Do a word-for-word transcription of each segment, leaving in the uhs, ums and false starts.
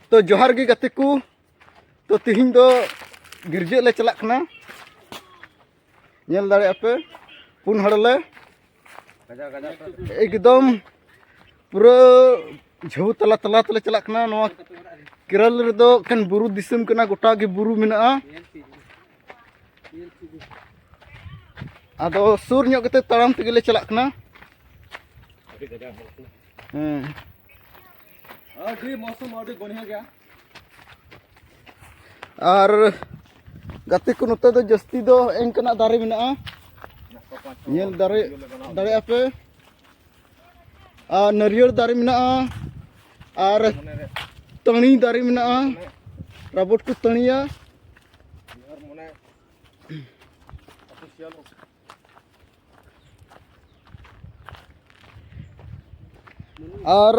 ᱛᱚ ᱡᱚᱦᱟᱨ ᱜᱮ ᱜᱟᱛᱮ ᱠᱚ᱾ ᱛᱚ ᱛᱤᱦᱤᱧ ᱫᱚ ᱜᱤᱨᱡᱟᱹᱜ ᱞᱮ ᱪᱟᱞᱟᱜ ᱠᱟᱱᱟ᱾ ᱧᱮᱞ ᱫᱟᱲᱮᱭᱟᱜᱼᱟ ᱯᱮ, ᱯᱩᱱ ᱦᱚᱲ ᱞᱮ᱾ ᱮᱠᱫᱚᱢ ᱯᱩᱨᱟᱹ ᱡᱷᱟᱹᱣ ᱛᱟᱞᱟ ᱛᱟᱞᱟ ᱛᱮᱞᱮ ᱪᱟᱞᱟᱜ ᱠᱟᱱᱟ᱾ ᱱᱚᱣᱟ ᱠᱮᱨᱟᱞ ᱨᱮᱫᱚ ᱮᱠᱷᱮᱱ ᱵᱩᱨᱩ ᱫᱤᱥᱚᱢ ᱠᱟᱱᱟ, ᱜᱚᱴᱟ ᱜᱮ ᱵᱩᱨᱩ ᱢᱮᱱᱟᱜᱼᱟ᱾ ᱟᱫᱚ ᱥᱩᱨ ᱧᱚᱜ ᱠᱟᱛᱮ ᱛᱟᱲᱟᱢ ᱛᱮᱜᱮ ᱞᱮ ᱪᱟᱞᱟᱜ ᱠᱟᱱᱟ᱾ ᱦᱮᱸ᱾ ᱟᱹᱰᱤ ᱢᱚᱥᱩᱢ ᱟᱹᱰᱤ ᱵᱟᱹᱲᱤᱭᱟ ᱜᱮᱭᱟ᱾ ᱟᱨ ᱜᱟᱛᱮ ᱠᱚ, ᱱᱚᱛᱮ ᱫᱚ ᱡᱟᱹᱥᱛᱤ ᱫᱚ ᱮᱝᱠᱟᱱᱟᱜ ᱫᱟᱨᱮ ᱢᱮᱱᱟᱜᱼᱟ, ᱧᱮᱞ ᱫᱟᱨᱮ ᱫᱟᱲᱮᱭᱟᱜᱼᱟ ᱯᱮ᱾ ᱟᱨ ᱱᱟᱹᱨᱭᱟᱹᱲ ᱫᱟᱨᱮ ᱢᱮᱱᱟᱜᱼᱟ, ᱟᱨ ᱛᱟᱹᱲᱤ ᱫᱟᱨᱮ ᱢᱮᱱᱟᱜᱼᱟ, ᱨᱟᱵᱚᱴ ᱠᱚ ᱛᱟᱹᱲᱤᱭᱟ᱾ ᱟᱨ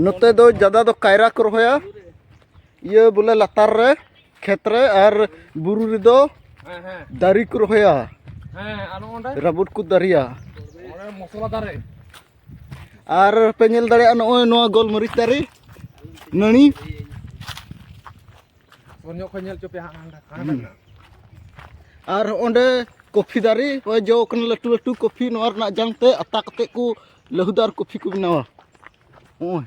ᱱᱚᱛᱮ ᱫᱚ ᱡᱟᱫᱟ ᱫᱚ ᱠᱟᱭᱨᱟ ᱠᱚ ᱨᱚᱦᱚᱭᱟ, ᱤᱭᱟᱹ ᱵᱚᱞᱮ ᱞᱟᱛᱟᱨ ᱨᱮ ᱠᱷᱮᱛ ᱨᱮ, ᱟᱨ ᱵᱩᱨᱩ ᱨᱮᱫᱚ ᱦᱮᱸ, ᱦᱮᱸ᱾ ᱫᱟᱨᱮ ᱠᱚ ᱨᱚᱦᱚᱭᱟ, ᱦᱮᱸ, ᱟᱨ ᱱᱚᱜᱼᱚ ᱱᱚᱸᱰᱮ? ᱨᱟᱵᱩᱴ ᱠᱚ ᱫᱟᱨᱮᱭᱟ᱾ ᱚᱸᱰᱮ ᱢᱚᱥᱞᱟ ᱫᱟᱨᱮ᱾ ᱟᱨ ᱯᱮ ᱧᱮᱞ ᱫᱟᱲᱮᱭᱟᱜᱼᱟ ᱱᱚᱜᱼᱚᱭ ᱱᱚᱣᱟ ᱜᱳᱞᱢᱟᱹᱨᱤᱪ ᱫᱟᱨᱮ ᱱᱟᱹᱲᱤ᱾ ᱥᱩᱨ ᱧᱚᱜ ᱠᱷᱚᱱ ᱧᱮᱞ ᱦᱚᱪᱚ ᱯᱮ ᱦᱟᱸᱜ, ᱦᱟᱸᱰᱮ, ᱦᱟᱸᱰᱮ ᱦᱩᱸ᱾ ᱢᱮᱱᱟᱜᱼᱟ᱾ ᱟᱨ ᱚᱸᱰᱮ ᱠᱚᱯᱷᱤ ᱫᱟᱨᱮ ᱦᱚᱸᱜᱼᱚᱭ ᱡᱚ ᱠᱟᱱᱟ, ᱞᱟᱹᱴᱩ ᱞᱟᱹᱴᱩ ᱠᱚᱯᱷᱤ, ᱱᱚᱣᱟ ᱨᱮᱱᱟᱜ ᱡᱟᱝ ᱛᱮ ᱟᱛᱟ ᱠᱟᱛᱮ ᱠᱚ ᱞᱟᱹᱦᱩᱫᱟ ᱟᱨ ᱠᱚᱯᱷᱤ ᱠᱚ ᱵᱮᱱᱟᱣᱟ᱾ ᱱᱚᱜᱼᱚᱭ᱾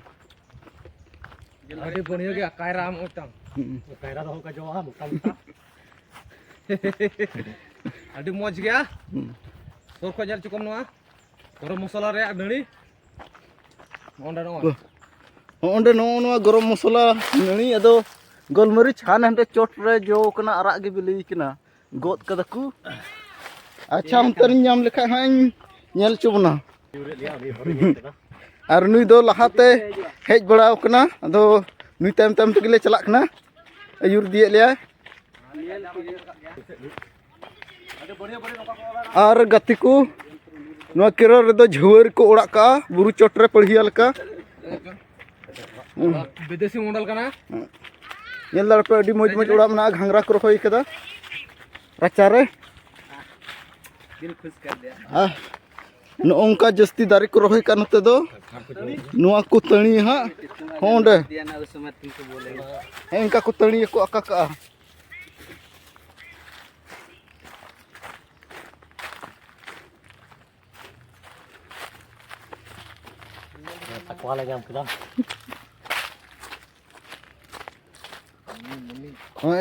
ᱟᱹᱰᱤ ᱵᱟᱹᱲᱤᱭᱟᱹ ᱜᱮᱭᱟ ᱠᱟᱭᱨᱟ ᱟᱢ ᱢᱤᱫᱴᱟᱝ᱾ ᱦᱩᱸ᱾ ᱠᱟᱭᱨᱟ ᱫᱚ ᱚᱱᱠᱟ ᱡᱚᱜᱼᱟ, ᱢᱚᱴᱟ ᱢᱚᱴᱟ᱾ ᱟᱹᱰᱤ ᱢᱚᱡᱽ ᱜᱮᱭᱟ᱾ ᱦᱩᱸ᱾ ᱥᱩᱨ ᱠᱷᱚᱱ ᱧᱮᱞ ᱦᱚᱪᱚ ᱠᱚᱢ ᱱᱚᱣᱟ᱾ ᱜᱚᱨᱚᱢ ᱢᱚᱥᱞᱟ ᱨᱮᱭᱟᱜ ᱱᱟᱹᱲᱤ᱾ ᱱᱚᱜᱼᱚ ᱱᱚᱣᱟ᱾ ᱵᱟᱦ᱾ ᱦᱚᱸ, ᱚᱸᱰᱮ ᱱᱚᱜᱼᱚ ᱱᱚᱣᱟ ᱜᱚᱨᱚᱢ ᱢᱚᱥᱞᱟ ᱱᱟᱹᱲᱤ, ᱟᱫᱚ ᱜᱳᱞᱢᱟᱹᱨᱤᱪ ᱦᱟᱱᱮ ᱦᱟᱸᱰᱮ ᱪᱚᱴ ᱨᱮ ᱡᱚ ᱠᱟᱱᱟ, ᱟᱨᱟᱜ ᱜᱮ ᱵᱤᱞᱤ ᱠᱟᱱᱟ, ᱜᱚᱫ ᱠᱟᱫᱟ ᱠᱚ᱾ ᱟᱪᱪᱷᱟ, ᱚᱱᱛᱮ ᱨᱤᱧ ᱧᱟᱢ ᱞᱮᱠᱷᱟᱡ ᱦᱟᱸᱜ ᱤᱧ ᱧᱮᱞ ᱦᱚᱪᱚ ᱵᱚᱱᱟ᱾ ᱟᱨ ᱱᱩᱭ ᱫᱚ ᱞᱟᱦᱟᱛᱮ ᱦᱮᱡ ᱵᱟᱲᱟᱣ ᱠᱟᱱᱟ, ᱟᱫᱚ ᱱᱩᱭ ᱛᱟᱭᱚᱢ ᱛᱟᱭᱚᱢ ᱛᱮᱜᱮ ᱞᱮ ᱪᱟᱞᱟᱜ ᱠᱟᱱᱟ, ᱟᱹᱭᱩᱨ ᱤᱫᱤᱭᱮᱫ ᱞᱮᱭᱟᱭ᱾ ᱟᱨ ᱜᱟᱛᱮ ᱠᱚ, ᱱᱚᱣᱟ ᱠᱮᱨᱚᱞ ᱨᱮᱫᱚ ᱡᱷᱟᱹᱣᱟᱹᱨᱤ ᱠᱚ ᱚᱲᱟᱜ ᱠᱟᱜᱼᱟ, ᱵᱩᱨᱩ ᱪᱚᱴ ᱨᱮ ᱯᱟᱹᱲᱦᱤᱭᱟ ᱞᱮᱠᱟ᱾ ᱵᱤᱫᱮᱥᱤ ᱢᱚᱰᱮᱞ ᱠᱟᱱᱟ᱾ ᱧᱮᱞ ᱫᱟᱲᱮ ᱯᱮ, ᱟᱹᱰᱤ ᱢᱚᱡᱽ ᱢᱚᱡᱽ ᱚᱲᱟᱜ ᱢᱮᱱᱟᱜᱼᱟ, ᱜᱷᱟᱸᱜᱽᱨᱟ ᱠᱚ ᱨᱚᱦᱚᱭ ᱠᱟᱫᱟ ᱨᱟᱪᱟᱨᱮ᱾ ᱫᱤᱞ ᱠᱷᱩᱥ ᱠᱟᱨ ᱫᱤᱭᱟ᱾ ᱟᱨ ᱱᱚᱜᱼᱚ ᱱᱚᱝᱠᱟ ᱡᱟᱹᱥᱛᱤ ᱫᱟᱨᱮ ᱠᱚ ᱨᱚᱦᱚᱭ ᱠᱟᱜ ᱱᱚᱛᱮ ᱫᱚ᱾ ᱱᱚᱣᱟ ᱠᱚ ᱛᱟᱹᱲᱤ ᱦᱟᱸᱜ, ᱦᱚᱸ ᱚᱸᱰᱮ᱾ ᱦᱮᱸ, ᱚᱱᱠᱟ ᱠᱚ ᱛᱟᱹᱲᱤ ᱠᱚ ᱟᱠᱟ ᱠᱟᱜᱼᱟ᱾ ᱛᱟᱠᱣᱟ ᱞᱮ ᱧᱟᱢ ᱠᱮᱫᱟ᱾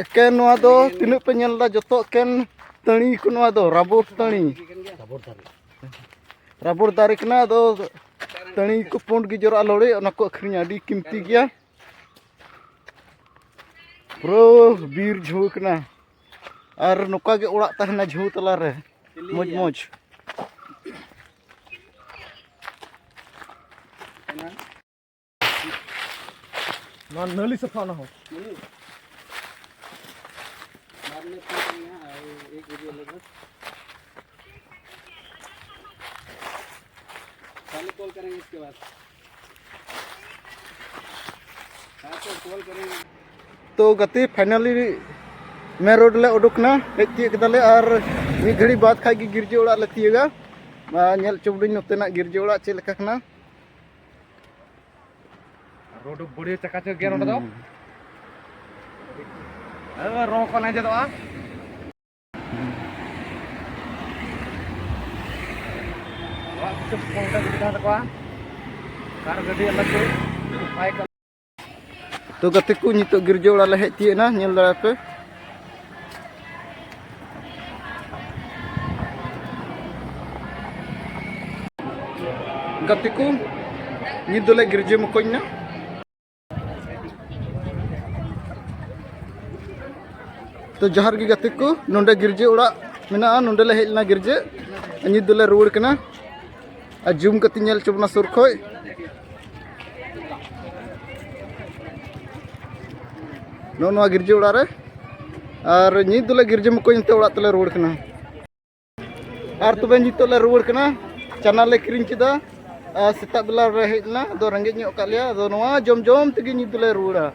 ᱮᱠᱮᱱ ᱱᱚᱣᱟ ᱫᱚ ᱛᱤᱱᱟᱹᱜ ᱯᱮ ᱧᱮᱞ ᱮᱫᱟ, ᱡᱚᱛᱚ ᱮᱠᱮᱱ ᱛᱟᱹᱲᱤ ᱠᱚ, ᱱᱚᱣᱟ ᱫᱚ ᱨᱟᱵᱚᱨ ᱛᱟᱹᱲᱤ᱾ ᱨᱟᱵᱚᱨ ᱫᱟᱨᱮ᱾ ᱨᱟᱵᱚᱨ ᱫᱟᱨᱮ ᱠᱟᱱᱟ, ᱟᱫᱚ ᱛᱟᱹᱲᱤ ᱠᱚ ᱯᱩᱸᱰ ᱜᱮ ᱡᱚᱨᱟᱜᱼᱟ ᱞᱚᱲᱮ, ᱚᱱᱟ ᱠᱚ ᱟᱹᱠᱷᱨᱤᱧᱟ, ᱟᱹᱰᱤ ᱠᱤᱢᱛᱤ ᱜᱮᱭᱟ᱾ ᱯᱩᱨᱟᱹ ᱵᱤᱨ ᱡᱷᱩᱲ ᱠᱟᱱᱟ᱾ ᱟᱨ ᱱᱚᱝᱠᱟ ᱜᱮ ᱚᱲᱟᱜ ᱛᱟᱦᱮᱱᱟ ᱡᱷᱩᱲ ᱛᱟᱞᱟᱨᱮ, ᱢᱚᱡᱽ ᱢᱚᱡᱽ᱾ ᱱᱚᱣᱟ ᱱᱟᱹᱞᱤ ᱥᱟᱯᱷᱟ ᱚᱱᱟ ᱦᱚᱸ᱾ ᱛᱚ ᱜᱟᱛᱮ, finally main road ᱞᱮ ᱩᱰᱩᱠ ᱮᱱᱟ, ᱦᱮᱡ ᱛᱤᱭᱳᱜ ᱠᱮᱫᱟᱞᱮ᱾ ᱟᱨ ᱢᱤᱫ ᱜᱷᱟᱹᱲᱤ ᱵᱟᱫ ᱠᱷᱟᱡ ᱜᱮ ᱜᱤᱨᱡᱟᱹ ᱚᱲᱟᱜ ᱞᱮ ᱛᱤᱭᱳᱜᱟ᱾ ᱢᱟ ᱧᱮᱞ ᱦᱚᱪᱚ ᱵᱚᱱᱟᱹᱧ ᱱᱚᱛᱮᱱᱟᱜ ᱜᱤᱨᱡᱟᱹ ᱚᱲᱟᱜ ᱪᱮᱫ ᱞᱮᱠᱟ ᱠᱟᱱᱟ᱾ ᱨᱳᱰ ᱵᱟᱹᱲᱤᱡ ᱪᱟᱠᱟ ᱪᱚᱠ ᱜᱮᱭᱟ ᱱᱚᱰᱮ ᱫᱚ᱾ ᱦᱩᱸ᱾ ᱮ, ᱨᱚᱝ ᱠᱚ ᱞᱮᱸᱡᱮᱫᱚᱜᱼᱟ᱾ ᱚᱲᱟᱜ ᱠᱤᱪᱷᱩ ᱠᱚᱢ ᱛᱮ ᱵᱩᱡᱷᱟᱹᱣ ᱛᱟᱠᱚᱣᱟ᱾ ᱟᱨ ᱜᱟᱹᱰᱤ ᱟᱞᱚ ᱠᱚ ᱵᱟᱭ ᱠᱟᱜ᱾ ᱛᱚ ᱜᱟᱛᱮ ᱠᱚ, ᱱᱤᱛᱚᱜ ᱜᱤᱨᱡᱟᱹ ᱚᱲᱟᱜ ᱞᱮ ᱦᱮᱡ ᱛᱤᱭᱳᱜ ᱮᱱᱟ, ᱧᱮᱞ ᱫᱟᱲᱮᱭᱟᱜ ᱯᱮ᱾ ᱜᱟᱛᱮ ᱠᱚ, ᱱᱤᱛ ᱫᱚᱞᱮ ᱜᱤᱨᱡᱟᱹ ᱢᱚᱠᱚᱧ ᱮᱱᱟ᱾ ᱛᱚ ᱡᱚᱦᱟᱨ ᱜᱮ ᱜᱟᱛᱮ ᱠᱚ, ᱱᱚᱰᱮ ᱜᱤᱨᱡᱟᱹ ᱚᱲᱟᱜ ᱢᱮᱱᱟᱜᱼᱟ, ᱱᱚᱰᱮ ᱞᱮ ᱦᱮᱡ ᱞᱮᱱᱟ ᱜᱤᱨᱡᱟᱹ, ᱱᱤᱛ ᱫᱚᱞᱮ ᱨᱩᱣᱟᱹᱲ ᱠᱟᱱᱟ᱾ ᱟᱨ zoom ᱠᱟᱛᱮ ᱧᱮᱞ ᱦᱚᱪᱚ ᱵᱚᱱᱟ ᱥᱩᱨ ᱠᱷᱚᱡ᱾ ᱱᱚᱜᱼᱚ ᱱᱚᱣᱟ ᱜᱤᱨᱡᱟᱹ ᱚᱲᱟᱜ ᱨᱮ, ᱟᱨ ᱱᱤᱛ ᱫᱚᱞᱮ ᱜᱤᱨᱡᱟᱹ ᱢᱚᱠᱚᱧ ᱮᱱᱛᱮ ᱚᱲᱟᱜ ᱛᱮᱞᱮ ᱨᱩᱣᱟᱹᱲ ᱠᱟᱱᱟ᱾ ᱟᱨ ᱛᱚᱵᱮ ᱱᱤᱛᱚᱜ ᱞᱮ ᱨᱩᱣᱟᱹᱲ ᱠᱟᱱᱟ᱾ ᱪᱟᱱᱟ ᱞᱮ ᱠᱤᱨᱤᱧ ᱠᱮᱫᱟ᱾ ᱟᱨ ᱥᱮᱛᱟᱜ ᱵᱮᱞᱟ ᱨᱮ ᱦᱮᱡ ᱞᱮᱱᱟ, ᱟᱫᱚ ᱨᱮᱸᱜᱮᱡ ᱧᱚᱜ ᱟᱠᱟᱫ ᱞᱮᱭᱟ, ᱟᱫᱚ ᱱᱚᱣᱟ ᱡᱚᱢ ᱡᱚᱢ ᱛᱮᱜᱮ ᱱᱤᱛ ᱫᱚᱞᱮ ᱨᱩᱣᱟᱹᱲᱟ᱾